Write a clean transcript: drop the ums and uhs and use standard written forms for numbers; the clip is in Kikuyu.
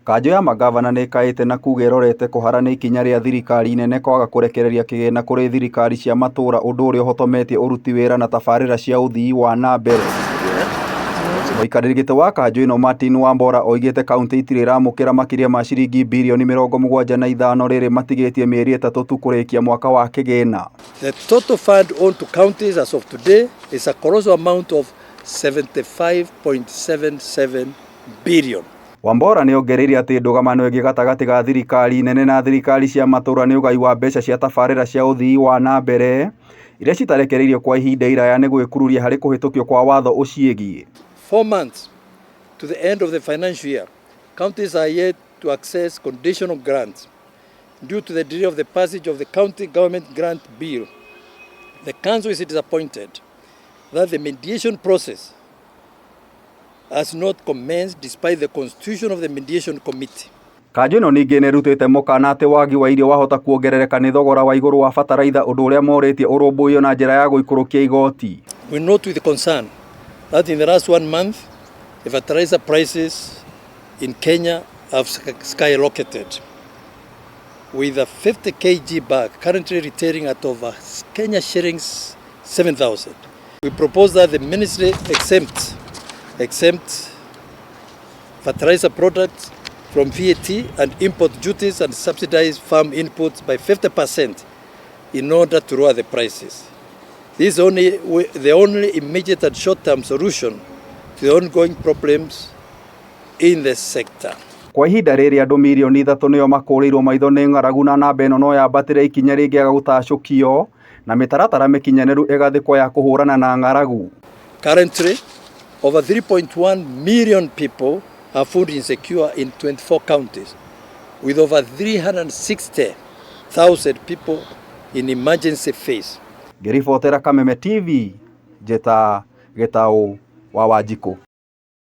Kanjũ ya mangavana nĩĩkaĩte na kuga ĩrorete kũhara nĩ ikinya rĩa thirikari nene kwaga kũrekereria kĩgĩna kũrĩ thirikari cia matũra ũndũ ũrĩa ũhotometie ũruti wĩra na tabarĩra cia ũthii wa na mbere. Mũikarĩri gĩtĩ wa kanjũ ĩno Martin Wambora oigĩte kauntĩ itirĩ iramũkĩra makĩria ma ciringi birioni 75 rĩrĩ matigĩtie mĩeri 3 tu kũrĩkia mwaka wa kĩgĩna. The total fund owed to counties as of today is a colossal amount of 75.77 billion. Wambora nĩ ongereire atĩ ndũgamano ĩngĩ gatagatĩ ga thirikari nene na thirikari cia matũra nĩ ũgai wa mbeca cia tabarĩra cia ũthii wa na mbere iria citarekereirio kwa ihinda iraya nĩ gwĩkururia harĩ kũhĩtũkio kwa watho ũciĩgiĩ. 4 months to the end of the financial year, counties are yet to access conditional grants due to the delay of the passage of the County Government Grant Bill. The Council is disappointed that the mediation process has not commenced despite the constitution of the mediation committee. Kanjũ ĩno ningĩ nĩ ĩrutĩte mũkana atĩ wagi wa irio wahota kuongerereka nĩ thogora wa igũrũ wa bataraitha, ũndũ ũrĩa morĩtie ũrũmbũiyo na njĩra ya gũikũrũkia igoti. We note with concern that in the last one month, the fertilizer prices in Kenya have skyrocketed, with a 50 kg bag currently retailing at over Kenya shillings 7,000. We propose that the ministry exempt fertilizer products from VAT and import duties and subsidize farm inputs by 50% in order to lower the prices. This is the only immediate and short-term solution to the ongoing problems in the sector. Kwa ihinda rĩrĩ andũ mirioni 3 nĩo makũrĩirwo maitho nĩ ng'aragu na namba ĩno no yambatĩre ikinya rĩngĩaga gũtacũkio na mĩtaratara mĩkinyanĩru ĩgathĩkwo ya kũhũrana na ng'aragu. Currently, over 3.1 million people are food insecure in 24 counties, with over 360,000 people in emergency phase. Ngĩribotera Kameme TV, njĩta Gĩtaũ wa Wanjikũ.